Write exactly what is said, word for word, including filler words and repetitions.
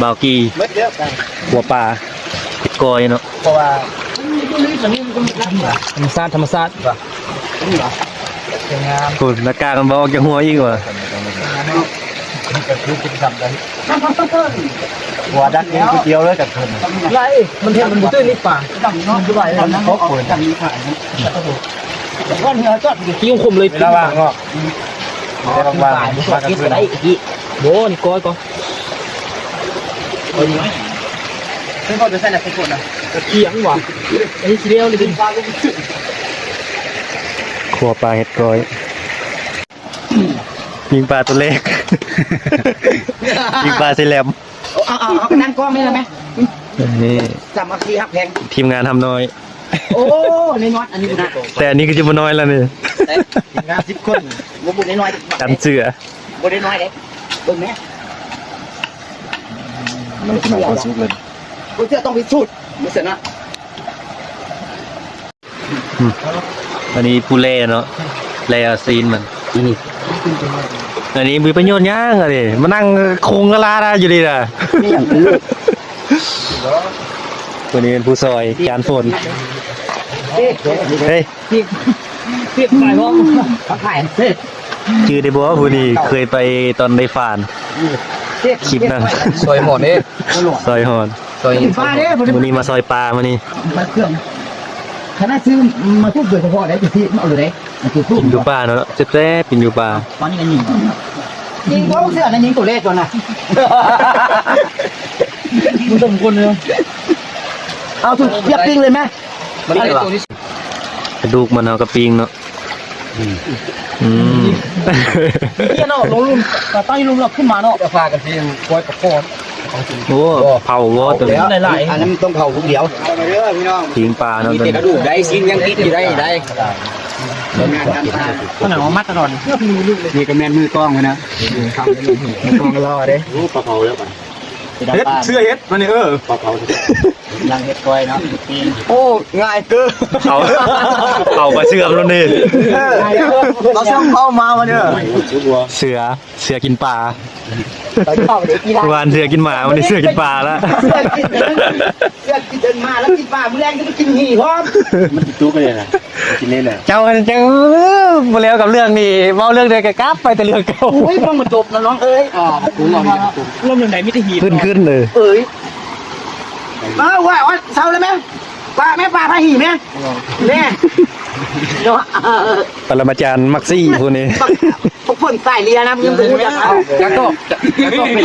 บ่าวกี้ ขัวปลา เฮ็ดก้อยเนาะ เพราะว่า ธรรมชาติ ธรรมชาติ งาม คุณ หน้ากากมันบ่ออกจากหัวอีกว่ะ หัวดักกินก๋วยเตี๋ยวเลยกับเพิ่น ไร มันเห็นมันบ่ตื่นนี่ป่า มันบ่ไหวแล้วนะ ครบเลย ก้อนเหือจอดอยู่ ขี้คมเลย เวลาว่างเนาะ เวลาว่างๆ มากับเพิ่น ได้อีก โบนี่ก้อยก่อน เพิ่นบอกจะใส่อะไรสักคนนะ กระเทียมว่ะ อันนี้ทีเดียวเลยดิ ขัวปลาเฮ็ดก้อย ปิ้งปลาตัวเล็ก ปิ้งปลาใส่แหลม เอา เอา เอา เอาไปนั่งกล้องนี่เลยไหม นี่ สามัคคีฮักแพง ทีมงานทำน้อย โอ้ ในนอตอันนี้นะ แต่อันนี้ก็จะบ่น้อยแล้วนี่ ทีมงานสิบคน บ่บุญน้อยๆ กันเสือ บ่ได้น้อยเด้ เบิ่งแม่ มันสิมาก่อนสุกเลย บ่เชื่อต้องพิสูจน์ บ่เชื่อนะ อืม อันนี้ผู้แล่เนาะ แล่เอาซีนมัน อันนี้ อันนี้มีประโยชน์หยังอันนี้ มานั่งคุงกะลาได้อยู่ดีนะ นี่อย่างคือ คนนี้เป็นผู้ซอย จานฝน เฮ้ย เฮ้ย เฮ้ย เฮ้ย ถ่ายห้อง เขาถ่ายเสร็จ จื่อได้บ่ ผู้นี้เคยไปตอนได้ฝาน คลิปนั้น ซอยหอนเด้ ซอยหอน ซอย กินปลาเด้ มื้อนี้มาซอยปลามื้อนี้ ปลาเครื่อง คณะซื้อมาทุกโดยเฉพาะได้ที่เอาเลยได้ มันคือทุก กินอยู่ป่าเนาะ แซ่บๆ กินอยู่ป่า ตอนนี้กันยิง ยิงเขาเสื้อนะ ยิงตัวเลขก่อนนะ มันสมควรเลย เอาสุดเทียบปิ้งเลยไหม มันได้ตัวนี้ กระดูกมันเอากระปิ้งเนาะ อืม เฮียเนาะ ลงลุ่ม ตั้งลุ่มแล้วขึ้นมาเนาะ จะพากันเพียงก้อยกับก้อน โอ้ เผาบ่ตัวนี้ หลายๆ อันนั้นมันต้องเผาคนเดียว ปิ้งปลาเนาะ มี ตัว แต่ นี้ กระดูกได้ ชิ้นยังติดอยู่ได้ ได้ ขนาดว่ามาตลอด นี่ก็แม่นมือกล้องเลยนะ มือกล้องรอเด้ รู้ปลาเผาแล้วกัน เฮ็ด เสื้อเฮ็ดมานี่ เออ ปลาเผา ยังเฮ็ดก้อยเนาะ ปิ้ง โอ้ ง่ายเกิน เอา เอาไปเชื่อมแล้วนี่ เออ เราเชื่อมเข้ามาวันนี้ เสือ เสือกินปลา ตอนเข้าเด็กกีฬา เมื่อวานเสือกินหมา วันนี้เสือกินปลาละ เสือกิน เสือกินจนมาแล้วกินปลา มื้อแรกจะไปกินหี่พร้อม มันกินตุ๊กเลยนะ กินเล่นน่ะ เจ้า เจ้า บ่แล้วกับเรื่องนี้ เว้าเรื่องใดก็กลับไปแต่เรื่องเก่า โอ้ย พวกมันจบนะน้องเอ้ย อ๋อ กูลองกินตุ๊ก ลมเรื่องใดมีแต่หี่ ขึ้น ขึ้นเลย เอ้ย มาว่า ว่าเช้าแล้วไหม ปลาแม่ปลาพาหี่แม่ แม่ เนาะ ปรมาจารย์มักซี่ผู้นี้ พวกคนสายเลียนะ มึงจะรู้จักเขา กระโดด กระโดดไป